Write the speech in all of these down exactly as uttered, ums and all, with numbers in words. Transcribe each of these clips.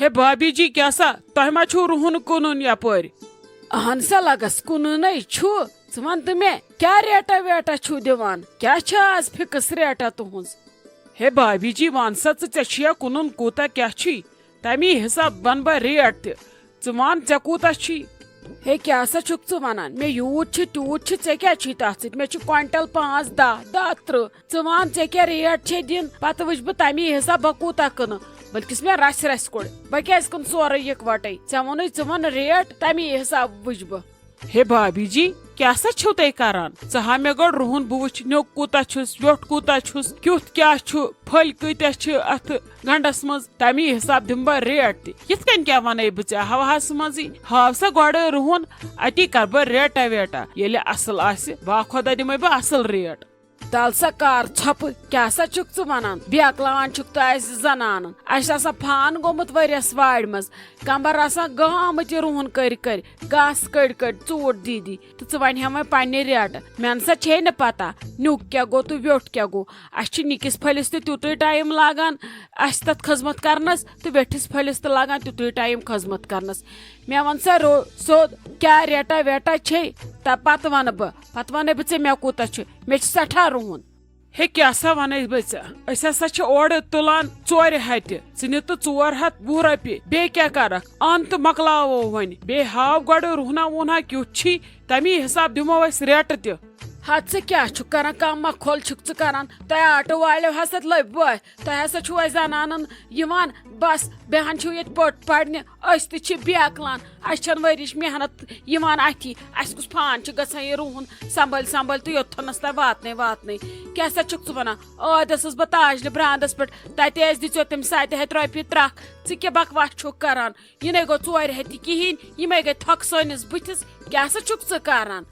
ہے بابی جی، کیٛاہ سا تۄہہِ ما چھُو رُہُن کٕنُن یپٲرۍ؟ اہن سا لگس کٕنُنے چھُ۔ ژٕ وَن تہٕ مےٚ، کیٛاہ ریٹا ویٹا چھُو دِوان؟ کیٛاہ چھِ آز فِکٕس ریٹا تُہنٛز؟ ہے بابی جی، وَن سا ژٕ، ژےٚ چھُیا کٕنُن، کوٗتاہ کیٛاہ چھُے؟ تَمی حساب وَنہٕ بہٕ ریٹ تہِ۔ ژٕ وَن، ژےٚ کوٗتاہ چھُے؟ ہے، کیٛاہ سا چھُکھ ژٕ وَنان؟ مےٚ یوٗت چھُ، تیوٗت چھُ، ژےٚ کیٛاہ چھُے تَتھ سۭتۍ؟ مےٚ چھُ کوینٹل پانٛژھ، دَہ، دَہ، تٕرٛہ۔ ژٕ وَن، ژےٚ کیٛاہ ریٹ چھے دِنۍ، پَتہٕ وٕچھٕ بہٕ تَمی حساب بہٕ کوٗتاہ کٕنہٕ۔ بٔلکِس مےٚ رَژھِ رَژھِ کوٚڑ، بہٕ کیٛازِ کٕنہٕ سورُے یِکوَٹَے؟ ژےٚ ووٚنُے، ژٕ وَن ریٹ، تَمی حساب وٕچھٕ بہٕ۔ ہے بابی جی، کیٛاہ سا چھِو تُہۍ کران؟ ژٕ ہا مےٚ گۄڈٕ رُہُن، بہٕ وٕچھِ نیوٚک کوٗتاہ چھُس، ویوٚٹھ کوٗتاہ چھُس، کیُتھ کیٛاہ چھُ، پھٔلۍ کۭتیٛاہ چھِ اَتھ گنٛڈَس منٛز، تَمی حساب دِمہٕ بہٕ ریٹ تہِ۔ یِتھ کٔنۍ کیٛاہ وَنَے بہٕ ژےٚ ہَوہَس منٛزٕے؟ ہاو سا گۄڈٕ رُہُن، اَتی کَرٕ بہٕ ریٹا ویٹا۔ ییٚلہِ اَصٕل آسہِ، با خۄدا دِمَے بہٕ اَصٕل ریٹ۔ تَل سا کار ژھۄپہٕ، کیٛاہ سا چھُکھ ژٕ وَنان؟ بیکلاوان چھُکھ تہٕ اَسہِ زَنانَن۔ اَسہِ آسان پھان گوٚمُت ؤریَس وارِ منٛز، کمبر آسان گامٕتۍ یہِ رُہُن کٔرۍ کٔرۍ، گاسہٕ کٔڑۍ کٔڑۍ، ژوٗٹ دی دی۔ تہٕ ژٕ وَنہِ ہا وۄنۍ پننہِ ریٹہٕ۔ مےٚ نسا چھے نہٕ پتہ نیُک کیٛاہ گوٚو تہٕ ویوٚٹھ کیٛاہ گوٚو۔ اَسہِ چھِ نِکِس پھٔلِس تہِ تیُتُے ٹایم لاگان اَسہِ تَتھ خدمت کرنس تہٕ ویٹھِس پھٔلِس تہِ لاگان تیُتُے ٹایم خدمت کرنس۔ مےٚ وَن سا رو-، سیوٚد، کیٛاہ ریٹا ویٹا چھے؟ تہٕ پتہٕ وَنہٕ بہٕ، پتہٕ وَنے بہٕ ژےٚ مےٚ کوٗتاہ چھُ۔ مےٚ چھُ سٮ۪ٹھاہ رُہُن۔ ہے، کیٛاہ سا وَنے بہٕ ژےٚ؟ أسۍ ہسا چھِ اورٕ تُلان ژورِ ہَتہِ، ژٕ نہِ تہٕ ژور ہَتھ وُہ رۄپیہِ، بیٚیہِ کیٛاہ کَرَکھ؟ اَن تہٕ مۄکلاوو وۄنۍ، بیٚیہِ ہاو گۄڈٕ رُہنا وُہنا کیُتھ چھی، تَمی حساب دِمو أسۍ ریٹہٕ تہِ۔ ہَتہٕ ژٕ کیٛاہ چھُکھ کَران؟ کَم مۄکھول چھُکھ ژٕ کَران؟ تۄہہِ آٹو والیو ہسا لٔبۍ بٲتھۍ، تۄہہِ ہسا چھُو اَسہِ زَنانَن یِوان، بَس بیٚہان چھِو ییٚتہِ پٔٹ پَرنہِ، أسۍ تہِ چھِ بیکلان، اَسہِ چھَنہٕ ؤرِش محنت یِوان اَتھی، اَسہِ کُس پھان چھُ گژھان یہِ رُہُن سنبھٲلۍ سنبھٲلۍ تہٕ یوٚتتھَنَس تام واتنَے واتنَے۔ کیٛاہ سا چھُکھ ژٕ وَنان؟ عٲدۍ ٲسٕس بہٕ تاج نہِ برٛانٛدَس پٮ۪ٹھ، تَتہِ ٲسۍ دِژیو تٔمۍ سَتہِ ہَتہِ رۄپیہِ ترٛکھ، ژٕ کیٛاہ بکواس چھُکھ کَران؟ یہِ نَے گوٚو ژورِ ہَتہِ کِہیٖنۍ، یِمَے گٔے تھۄکھ سٲنِس بٕتھِس، کیٛاہ سا چھُکھ ژٕ کَران؟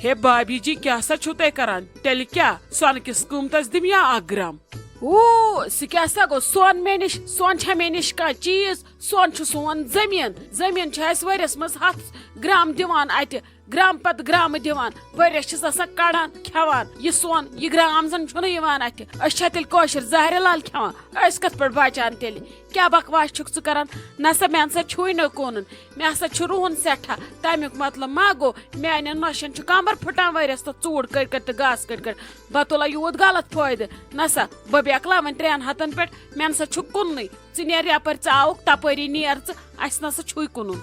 ہے بابی جی، کیٛاہ سا چھُو تۄہہِ کَران؟ تیٚلہِ کیٛاہ؟ سۄنہٕ کِس قۭمتَس دِم یا اَکھ گرٛام؟ او، سُہ کیٛاہ سا گوٚو؟ سۄن مےٚ نِش، سۄن چھا مےٚ نِش کانٛہہ چیٖز؟ سۄن چھُ سون زٔمیٖن۔ زٔمیٖن چھُ اَسہِ ؤرِیَس منٛز ہَتھ گرٛام دِوان اَتہِ، گرٛام پَتہٕ گرٛامہٕ دِوان۔ ؤرِیَس چھِس آسان کَڑان، کھٮ۪وان۔ یہِ سۄن، یہِ گرٛام زَن چھُنہٕ یِوان اَتھِ۔ أسۍ چھا تیٚلہِ کٲشِر زہرِ لال کھٮ۪وان؟ أسۍ کِتھ پٲٹھۍ بَچان تیٚلہِ؟ کیٛاہ بکواس چھُکھ ژٕ کران؟ نہ سا، مےٚ نہ سا چھُے نہٕ کٕنُن، مےٚ ہسا چھُ رُہُن سٮ۪ٹھاہ۔ تَمیُک مطلب ما گوٚو میٛانٮ۪ن نۄشَن چھُ کمبر پھٕٹان ؤرِیَس تَتھ ژوٗڑ کٔڑۍ کٔڑۍ تہٕ گاسہٕ کٔڑۍ کٔڑۍ؟ بہٕ تُلہ یوٗت غلط فٲیدٕ۔ نہ سا، بہٕ بیکلا وۄنۍ ترٛٮ۪ن ہَتَن پٮ۪ٹھ، مےٚ نہ سا چھُ کٕننُے۔ ژٕ نیر یپٲرۍ، ژٕ آوُکھ تپٲری نیر ژٕ، اَسہِ نہ سا چھُے کٕنُن۔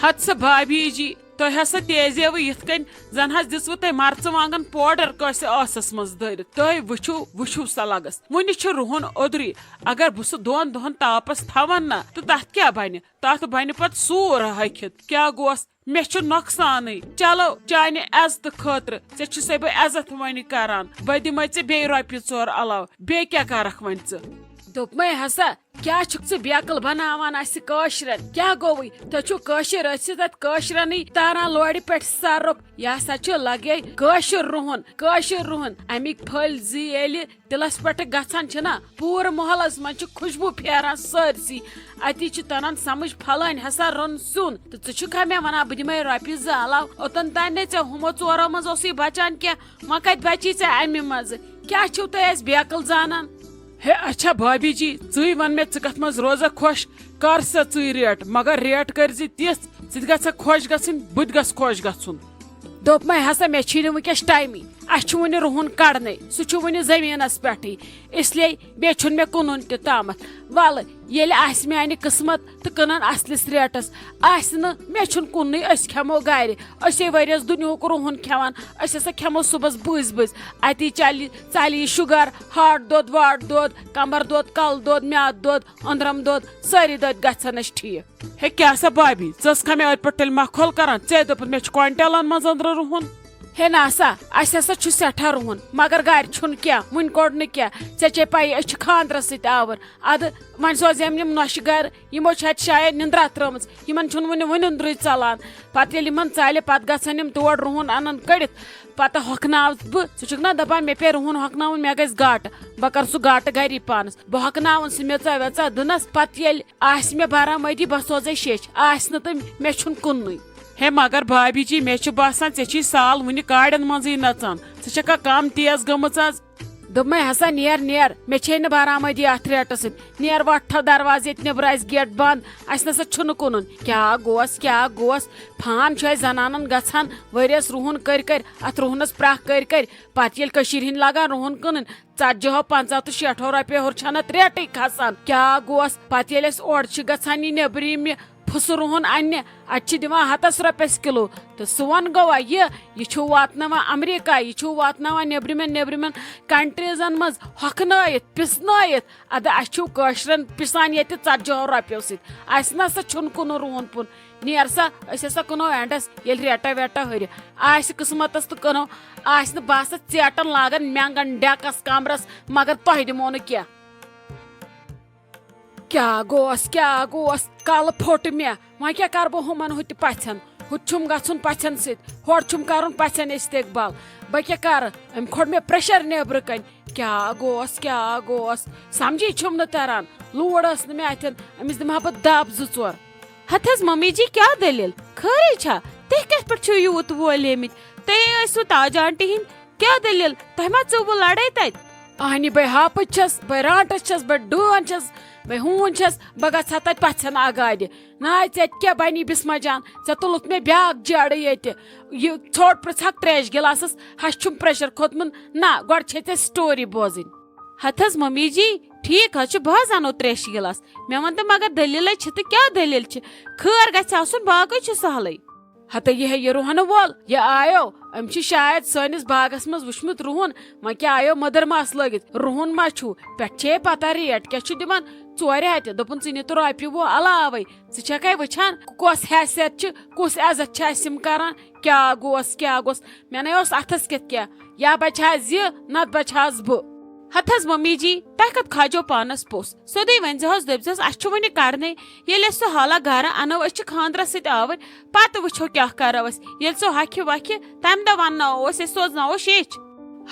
ہتہٕ سا بابی جی، تۄہہِ ہسا تیزیوٕ یِتھ کٔنۍ زن حظ دِژوٕ تۄہہِ مرژٕوانٛگن پوڈر کٲنٛسہِ ٲسس منٛز دٲرِتھ۔ تُہۍ وٕچھِو، وٕچھِو سا لگس، وُنہِ چھُ رُہُن اوٚدرُے۔ اگر بہٕ سُہ دۄن دۄہن تاپس تھاون نا، تہٕ تتھ کیٛاہ بنہِ؟ تتھ بنہِ پتہٕ سوٗر ہۄکھِتھ۔ کیٛاہ گوس؟ مےٚ چھُ نۄقصانٕے۔ چلو، چانہِ عزتہٕ خٲطرٕ، ژےٚ چھُسے بہٕ عزت وۄنۍ کران، بہٕ دِمے ژےٚ بیٚیہِ رۄپیہِ ژور علاوٕ۔ بیٚیہِ کیٛاہ کرکھ وۄنۍ ژٕ؟ دوٚپمَے ہسا، کیٛاہ چھُکھ ژٕ بیکل بناوان اَسہِ کٲشرٮ۪ن؟ کیٛاہ گوٚوُے؟ تُہۍ چھِو کٲشِر ٲسِتھ اَتھ کٲشرٮ۪نٕے تاران لورِ پٮ۪ٹھ سرُپھ۔ یہِ ہسا چھُ لگے کٲشُر رُہُن، کٲشُر رُہُن۔ اَمِکۍ پھٔلۍ زٕ ییٚلہِ دِلس پٮ۪ٹھ گژھان چھِنہ، پوٗرٕ محلس منٛز چھِ خوشبوٗ پھیران سٲرسٕے۔ اَتی چھِ تران سمجھ، پھلٲنۍ ہسا روٚن سیُن۔ تہٕ ژٕ چھُکھا مےٚ ونان بہٕ دِمے رۄپیہِ زٕ علاوٕ؟ اوٚتن تام نے ژےٚ ہُمو ژورو منٛز اوسُے بچان کینٛہہ، وۄنۍ کتہِ بچی ژےٚ امہِ منٛزٕ؟ کیٛاہ چھِو تُہۍ اَسہِ بیکل زانان؟ ہے اچھا بھابھی جی، ژٕے وَن مےٚ، ژٕ کَتھ منٛز روزَکھ خۄش؟ کر سا ژٕے ریٹ، مگر ریٹ کٔرۍ زِ تِژھ، ژٕ تہِ گژھکھ خۄش گژھٕنۍ، بہٕ تہِ گژھٕ خۄش گژھُن۔ دوٚپمَے ہسا، مےٚ چھی نہٕ وٕنکیٚس ٹایمٕے، اَسہِ چھُ وٕنہِ رُہُن کَڑنَے، سُہ چھُ وٕنہِ زٔمیٖنَس پٮ۪ٹھٕے، اس لیے بیٚیہِ چھُنہٕ مےٚ کٕنُن تہِ تامَتھ۔ وَلہٕ، ییٚلہِ آسہِ میٛانہِ قٕسمت تہٕ کٕنَن اَصلِس ریٹَس، آسہِ نہٕ، مےٚ چھُنہٕ کٕننُے، أسۍ کھٮ۪مو گَرِ۔ أسے ؤرِیَس دُنیاہُک رُہُن کھٮ۪وان، أسۍ ہسا کھٮ۪مو صُبحَس بٔزۍ بٔزۍ۔ اَتی چَلہِ، ژَلہِ یہِ شُگر، ہاٹ دود، واٹ دود، کمر دود، کلہٕ دود، میادٕ دود، أنٛدرم دود، سٲری دٲدۍ گژھن اَسہِ ٹھیٖک۔ ہے کیٛاہ سا بابی، ژٕ ٲسکھا مےٚ أتھۍ پٮ۪ٹھ تیٚلہِ مکھول کران؟ ژےٚ دوٚپُتھ مےٚ چھُ کوینٹلن منٛز أنٛدرٕ رُہُن۔ ہے نہ سا، اَسہِ ہسا چھُ سٮ۪ٹھاہ رُہُن، مگر گرِ چھُنہٕ کینٛہہ، وُنہِ کوٚڑ نہٕ کینٛہہ۔ ژےٚ چھے پَیی، أسۍ چھِ خاندرس سۭتۍ آوُر۔ اَدٕ وۄنۍ سوزہم یِم نۄشہِ گرٕ، یِمو چھِ اَتہِ شاید نِندرا ترٲومٕژ، یِمن چھُنہٕ وُنہِ وُنہِ أنٛدرٕے ژلان۔ پتہٕ ییٚلہِ یِمن ژلہِ، پتہٕ گژھن یِم تور رُہُن اَنن کٔڑِتھ۔ پتہٕ ہۄکھناوس بہٕ۔ ژٕ چھُکھ نا دپان مےٚ پیٚیہِ رُہُن ہۄکھناوُن، مےٚ گژھِ گاٹہٕ۔ بہٕ کرٕ سُہ گاٹہٕ گری پانس۔ بہٕ ہۄکھناوَن سُہ میٚژا ویٚژا دٕنس۔ پتہٕ ییٚلہِ آسہِ مےٚ برآمدی، بہٕ سوزے شیٚچھ۔ آسہِ نہٕ تہٕ مےٚ چھُنہٕ کٕننُے۔ ہے مگر بھابھی جی، مےٚ چھُ باسان ژےٚ چھی سال وُنہِ کاڑٮ۪ن منٛزٕے نژان۔ ژٕ چھکھا کم تیز گٔمٕژ از؟ دوٚپمَے ہسا، "نیر، نیر، مےٚ چھے نہٕ برآمدی اتھ ریٹس سۭتۍ۔ نیر، وۄٹھ تھاو دروازٕ ییٚتہِ نیٚبرٕ، اسہِ گیٹ بنٛد، اسہِ نسا چھُنہٕ کٕنُن۔" کیٛاہ گوس، کیٛاہ گوس؟ فان چھُ اسہِ زنانن گژھان ؤریس رُہُن کٔرۍ کٔرۍ، اتھ رُہنس پرٛکھ کٔرۍ کٔرۍ۔ پتہٕ ییٚلہِ کٔشیٖرِ ہٕنٛدۍ لگان رُہُن کٕنٕنۍ، ژتجی ہو، پنٛژاہ تہٕ شیٹھو رۄپیہِ ہیوٚر چھنہٕ اتھ ریٹٕے کھسان۔ کیٛاہ گوس؟ پتہٕ ییٚلہِ اسہِ اورٕ چھِ گژھان یہِ نیٚبرِم یہِ پھُسہٕ رُہُن اننہِ، اتہِ چھِ دِوان ہتس رۄپیس کِلو۔ تہٕ سون گوٚوا یہِ؟ یہِ چھُ واتناوان امریکہ، یہِ چھُ واتناوان نیٚبرِمٮ۪ن، نیٚبرِمٮ۪ن کنٹریزن منٛز ہۄکھنٲیِتھ، پِسنٲیِتھ۔ ادٕ اسہِ چھُو کٲشرٮ۪ن پِسان ییٚتہِ ژتجی ہو رۄپیو سۭتۍ۔ اسہِ نسا چھُنہٕ کُنُن رُہُن پُن۔ نیر سا، أسۍ ہسا کٕنو اینڈس، ییٚلہِ ریٹا ویٹا ہُرِ۔ آسہِ قٕسمتس تہٕ کٕنو، آسہِ نہٕ بس ژیٹن لاگن مٮ۪نٛگن ڈیکس کمرس، مگر تۄہہِ دِمو نہٕ کینٛہہ۔ کیٛاہ گوس، کیٛاہ گوس؟ کلہٕ پھوٚٹ مےٚ۔ وۄنۍ کیٛاہ کرٕ بہٕ ہُمن ہُتہِ پژھٮ۪ن؟ ہُتہِ چھُم گژھُن پژھٮ۪ن سۭتۍ، ہورٕ چھُم کرُن پژھٮ۪ن استقبال۔ بہٕ کیٛاہ کرٕ؟ أمۍ کھوٚٹ مےٚ پریشر نیبرٕ کنۍ۔ کیٛاہ گوس، کیٛاہ گوس؟ سمجھی چھُم نہٕ تران۔ لوٗر ٲس نہٕ مےٚ اتھٮ۪ن، أمِس دِمہٕ ہا بہٕ دب زٕ ژور۔ ہتہٕ حظ ممی جی، کیٛاہ دٔلیٖل؟ خٲرٕے چھا؟ تُہۍ کتھ پٮ۪ٹھ چھِو یوٗت وولیمٕتۍ؟ تُہۍ ٲسِو تاج آنٹی ہٕنٛدۍ، کیٛاہ دٔلیٖل؟ تۄہہِ ما ژوٚوٕ لڑٲے تتہِ؟ اہنی، بے ہاپٕچ چھس، بے رانٹس چھس، بے ڈٲن چھس، بے ہوٗن چھس، بہٕ گژھٕ ہا تتہِ پژھٮ۪ن آگادِ۔ نہ، ژےٚ تہِ کیٛاہ بنی بسمہ جان؟ ژےٚ تُلُتھ مےٚ بیٛاکھ جیڑٕ ییٚتہِ۔ یہِ ژھوٚٹ پرژھکھ تریش گلاسس، ہش چھُم پریشر کھوٚتمُت۔ نہ، گۄڈٕ چھے ژےٚ سٹوری بوزٕنۍ۔ ہتہٕ حظ ممی جی، ٹھیک حظ چھُ، بہٕ حظ انو تریشہِ گلاس۔ مےٚ ون تہٕ، مگر دٔلیٖلے چھِ تہٕ کیٛاہ دٔلیٖل چھِ؟ خٲر گژھِ آسُن، باقٕے چھُ سہلٕے۔ ہتہ، یہِ ہے یہِ رُہنہٕ وول، یہِ آیو۔ أمۍ چھُ شاید سٲنِس باغس منٛز وُچھمُت رُہُن۔ وۄنۍ کیٛاہ آیو مٔدٕر مس لٲگِتھ؟ رُہُن ما چھُو؟ پٮ۪ٹھ چھے پتہ ریٹ کیٛاہ چھُ دِوان؟ ژورِ ہتہِ۔ دوٚپُن، ژٕ نہِ تہٕ رۄپیہِ وُہ علاوے۔ ژٕ چھکھے وٕچھان، کۄس حیثیت چھِ، کُس عزت چھِ اسہِ یِم کران؟ کیٛاہ گوس، کیٛاہ گوس؟ مےٚ نے اوس اتھس کٮ۪تھ کینٛہہ۔ یا بچہٕ ہا زِ، نتہٕ بچہٕ ہاس بہٕ۔ ہتہٕ حظ ممی جی، تۄہہِ کتھ کھاجو پانس پوٚژھ؟ سیوٚدُے ؤنۍ زِہوس، دٔپۍ زِہوس، اسہِ چھُ وُنہِ کرنے۔ ییٚلہِ أسۍ سُہ حالہ گرٕ انو، أسۍ چھِ خاندرس سۭتۍ آوٕرۍ، پتہٕ وٕچھو کیٛاہ کرو أسۍ۔ ییٚلہِ سُہ ہۄکھِ وۄکھِ، تمہِ دۄہ ونناوو أسۍ، أسۍ سوزناوو شیٚچھ۔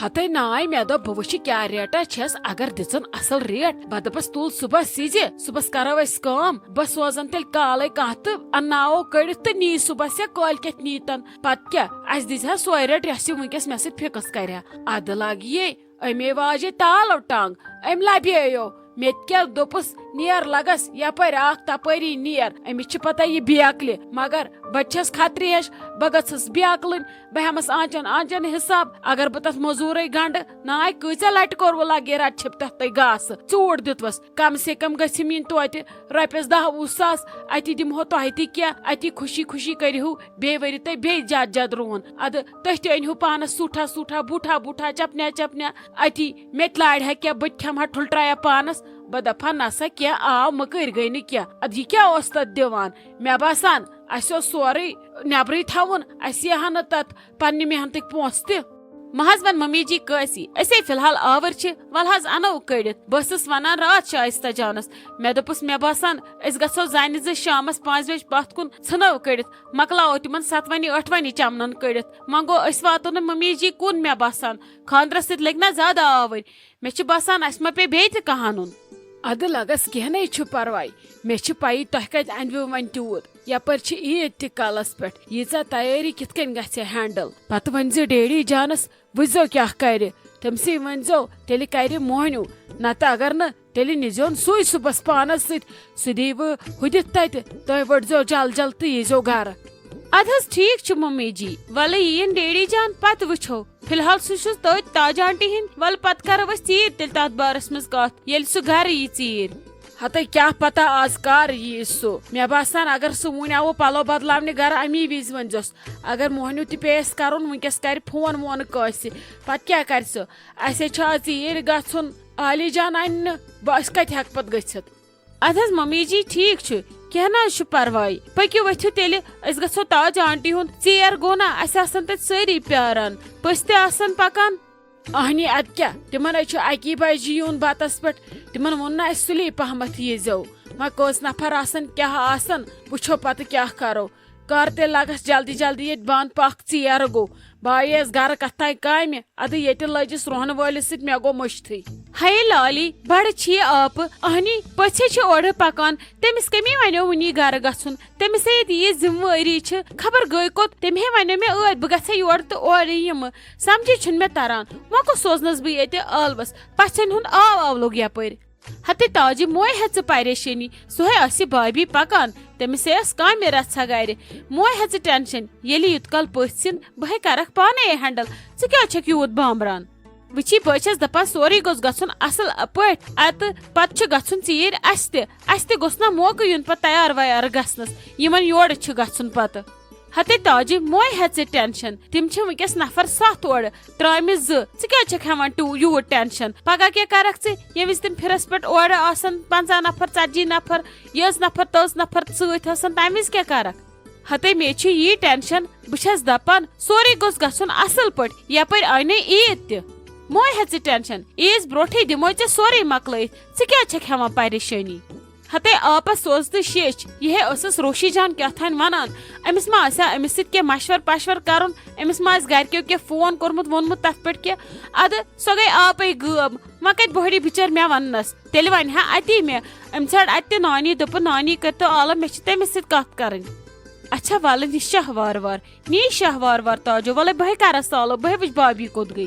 ہتے ناے، مےٚ دوٚپ، بہٕ وٕچھِ کیٛاہ ریٹا چھس، اگر دِژٕن اصل ریٹ، بہٕ دپس، تُل صُبحس ییٖزِ، صُبحس کرو أسۍ کٲم، بہٕ سوزن تیٚلہِ کالے کانٛہہ تہٕ انناوو کٔڑِتھ تہٕ نی صُبحس یا کٲلۍ کٮ۪تھ نیٖتن۔ پتہٕ کیٛاہ، اسہِ دِژ ہا سۄے رٔٹ، یۄس یہِ وٕنکیٚس مےٚ سۭتۍ فِکٕس کرِ ہا۔ ادٕ لاگہِ یے أمے واجے تالو ٹنگ، أمۍ لبییو۔ مےٚ تہِ کیٛاہ دوٚپُس، نیر لگس یپٲرۍ اکھ تپٲری نیر، أمِس چھِ پتہ یہِ بیکلہِ۔ مگر بہٕ تہِ چھس خطرِ ہِش، بہٕ گٔژھٕس بیکلٕنۍ، بہٕ ہٮ۪مس آنچن آنچن حساب۔ اگر بہٕ تتھ مٔزوٗرے گنڈٕ، ناے کۭژاہ لٹہِ کوٚروٕ لگے رٹہِ چھِپ تتھ تۄہہِ گاسہٕ، ژوٗر دیُتوس، کم سے کم گٔژھِم یِنۍ توتہِ رۄپیس دہ وُہ ساس۔ اتی دِمہو تۄہہِ تہِ کینٛہہ، اتی خوشی خوشی کٔرِہو بیٚیہِ ؤرِ تۄہہِ بیٚیہِ زیادٕ زیادٕ رُہُن۔ ادٕ تُہۍ تہِ أنِہو پانس سوٗٹھا سوٗٹھا، بوٗٹھا بوٗٹھا، چپنیا چپنیا۔ اتی مےٚ تہِ لارِ ہا کینٛہہ، بہٕ تہِ کھٮ۪مہٕ ہا ٹھُلہٕ ٹریا پانس۔ بہٕ دپہٕ ہا، نسا کینٛہہ آو، مٔکٕرۍ گٔے نہٕ کینٛہہ۔ ادٕ یہِ کیٛاہ اوس تتھ دِوان؟ مےٚ باسان، اسہِ اوس سورُے نیبرٕے تھاوُن، اسہِ یی ہا نہٕ تتھ پننہِ محنتٕکۍ پونٛسہٕ تہِ۔ مہ حظ ون ممی جی کٲسی، أسے فی الحال آوٕرۍ چھِ، ول حظ انو کٔڑِتھ۔ بہٕ ٲسٕس ونان راتھ شایستہ جانس، مےٚ دوٚپُس، مےٚ باسان، أسۍ گژھو زنہِ زٕ شامس پانٛژِ بجہِ پتھ کُن، ژھٕنو کٔڑِتھ، مۄکلاوو تِمن ستونی ٲٹھونی چمنن کٔڑِتھ۔ وۄنۍ گوٚو، أسۍ واتو نہٕ ممی جی کُن، مےٚ باسان، خاندرس سۭتۍ لٔگۍ نہ زیادٕ آوٕرۍ۔ مےٚ چھُ باسان، اسہِ ما پیٚیہِ بیٚیہِ تہِ کانٛہہ انُن۔ ادٕ لگس، کینٛہہ نے چھُ پرواے، مےٚ چھِ پیی تۄہہِ کتہِ انوٕ وۄنۍ تیوٗت۔ یپٲرۍ چھِ عیٖد تہِ کلس پٮ۪ٹھ، ییٖژاہ تیٲری کِتھ کٔنۍ گژھِ ہینڈل؟ پتہٕ ؤنۍ زِ ڈیڈی جانس، وٕچھزیو کیٛاہ کرِ، تٔمۍ سٕے ؤنۍ زیو، تیٚلہِ کرِ موہنیو، نتہٕ اگر نہٕ، تیٚلہِ نیٖزیون سُے صُبحس پانس سۭتۍ، سُہ دیٖوٕ ہُدِتھ تتہِ، تُہۍ ؤٹزیو جل جل تہٕ ییٖزیو گرٕ۔ ادٕ حظ ٹھیٖک چھُ ممی جی، ولہٕ یِیِن ڈیڈی جان، پتہٕ وٕچھو۔ فی الحال سُہ چھُس تٔتۍ تاج آنٹی ہِنٛدۍ، ولہٕ پتہٕ کرو أسۍ ژیٖرۍ تیٚلہِ تتھ بارس منٛز کتھ، ییٚلہِ سُہ گرٕ یی ژیٖرۍ۔ ہتے کیٛاہ پتہ آز کر یی سُہ۔ مےٚ باسان، اگر سُہ وُنہِ آوٕ پلو بدلاونہِ گرٕ، امی وِزِ ؤنۍزٮ۪س۔ اگر موہنیو تہِ پیٚیَس کرُن، وٕنکیٚس کرِ فون وون کٲنٛسہِ، پتہٕ کیٛاہ کرِ سُہ؟ اسے چھُ آز ژیٖرۍ گژھُن عالی جان اننہِ، بہٕ، أسۍ کتہِ ہٮ۪کہٕ پتہٕ گٔژھِتھ؟ ادٕ حظ ممی جی، ٹھیٖک چھُ، کینٛہہ نہ حظ چھُ پرواے۔ پٔکِو ؤتھِو تیٚلہِ، أسۍ گژھو تاج آنٹی ہُنٛد۔ ژیر گوٚو نا، اسہِ آسن تتہِ سٲری پیاران، پٔژھۍ تہِ آسن پکان۔ اہنی، ادٕ کیٛاہ، تِمن ہے چھُ اکی بجہِ یُن بتس پٮ۪ٹھ۔ تِمن ووٚن نہ اسہِ سُلی پہمتھ ییٖزیو۔ وۄنۍ کٔژ نفر آسن، کیٛاہ آسن، وٕچھو پتہٕ کیٛاہ کرو۔ کر تیٚلہِ لگس جلدی جلدی ییٚتہِ بنٛد، پکھ، ژیر گوٚو۔ بہٕ آیس گرٕ کتھ تام کامہِ، ادٕ ییٚتہِ لٔجِس رۄہنہٕ وٲلِس سۭتۍ، مےٚ گوٚو مٔشتھٕے۔ ہے لالی، بڑٕ چھِ یہِ آپہٕ، اہنی پٔژھے چھِ اورٕ پکان، تٔمِس کٔمی ونیو وُنی گرٕ گژھُن؟ تٔمِس ہے ییٚتہِ یہِ ذمہٕ وٲری چھِ، خبر گٔے کوٚت؟ تٔمۍ ہے ونیو مےٚ ٲدۍ بہٕ گژھٕ یورٕ تہٕ اورٕ یِمہٕ، سمجھے چھُنہٕ مےٚ تران، وۄنۍ کُس سوزنس بہٕ ییٚتہِ ٲلوس؟ پژھٮ۪ن ہُنٛد آو آو لوٚگ یپٲرۍ۔ ہتے تاجہِ، مۄے ہیژٕ پریشٲنی، سۄ ہے آسہِ بابی پکان، تٔمِس ہے ٲس کامہِ رژھا گرِ، مۄے ہیژٕ ٹینشن، ییٚلہِ یوت کال پٔژھۍ یِن، بہٕ ہے کرکھ پانے ہینڈل، ژٕ کیٛازِ چھکھ یوٗت بامبران؟ وٕچھی، بہٕ چھس دپان سورُے گوٚژھ گژھُن اصل پٲٹھۍ، اتہٕ پتہٕ چھُ گژھُن ژیٖرۍ اسہِ تہِ، اسہِ تہِ گوٚژھ نہ موقعہٕ یُن پتہٕ تیار ویار گژھنس، یِمن یورٕ چھُ گژھُن پتہٕ۔ ہتے تاجہِ، مۄے ہیژٕ ٹینشن، تِم چھِ وٕنکیس نفر ستھ اورٕ، ترٲمٕتۍ زٕ، ژٕ کیٛازِ چھکھ ہٮ۪وان ٹیوٗ-، یوٗت ٹینشن؟ پگاہ کیٛاہ کرکھ ژٕ، ییٚمہِ وِزِ تِم پھرس پٮ۪ٹھ اورٕ آسن پنژاہ نفر، ژتجی نفر، یٔژ نفر، تٔژ نفر سۭتۍ آسن، تمہِ وِزِ کیٛاہ کرکھ؟ ہتے مےٚ چھُ یی ٹینشن، بہٕ چھس دپان سورُے گوٚژھ گژھُن اصل پٲٹھۍ، یپٲرۍ آیہِ نے عیٖد تہِ۔ مۄے ہیژٕ ٹینشن، عیٖز برونٹھے دِموے ژےٚ سورُے مۄکلٲیِتھ، ژٕ کیٛازِ چھکھ ہٮ۪وان پریشٲنی؟ ہتے آپس سوز تہٕ شیچھ، یہِ ہے ٲسٕس روشی جان کیٛاہ تھانۍ ونان، أمِس ما آسہِ ہا أمِس سۭتۍ کینٛہہ مشور پشور کرُن، أمِس ما آسہِ گرِکیو کینٛہہ فون کوٚرمُت ووٚنمُت تتھ پٮ۪ٹھ کینٛہہ، ادٕ سۄ گٔے آپے غٲب، وۄنۍ کتہِ بۄہری بچٲر مےٚ وننس، تیٚلہِ ونہِ ہا اتی مےٚ، أمۍ ژھانڈ اتہِ تہِ نانی، دوٚپُن نانی کٔرۍتو عالم، مےٚ چھِ تٔمِس سۭتۍ کتھ کرٕنۍ۔ اچھا ولہٕ نہِ شاہ وارٕ وارٕ، نی شاہ وارٕ وارٕ تاجو، ولے بہٕ ہے کرس سالو، بہٕ ہے وٕچھ بابی کوٚت گٔے۔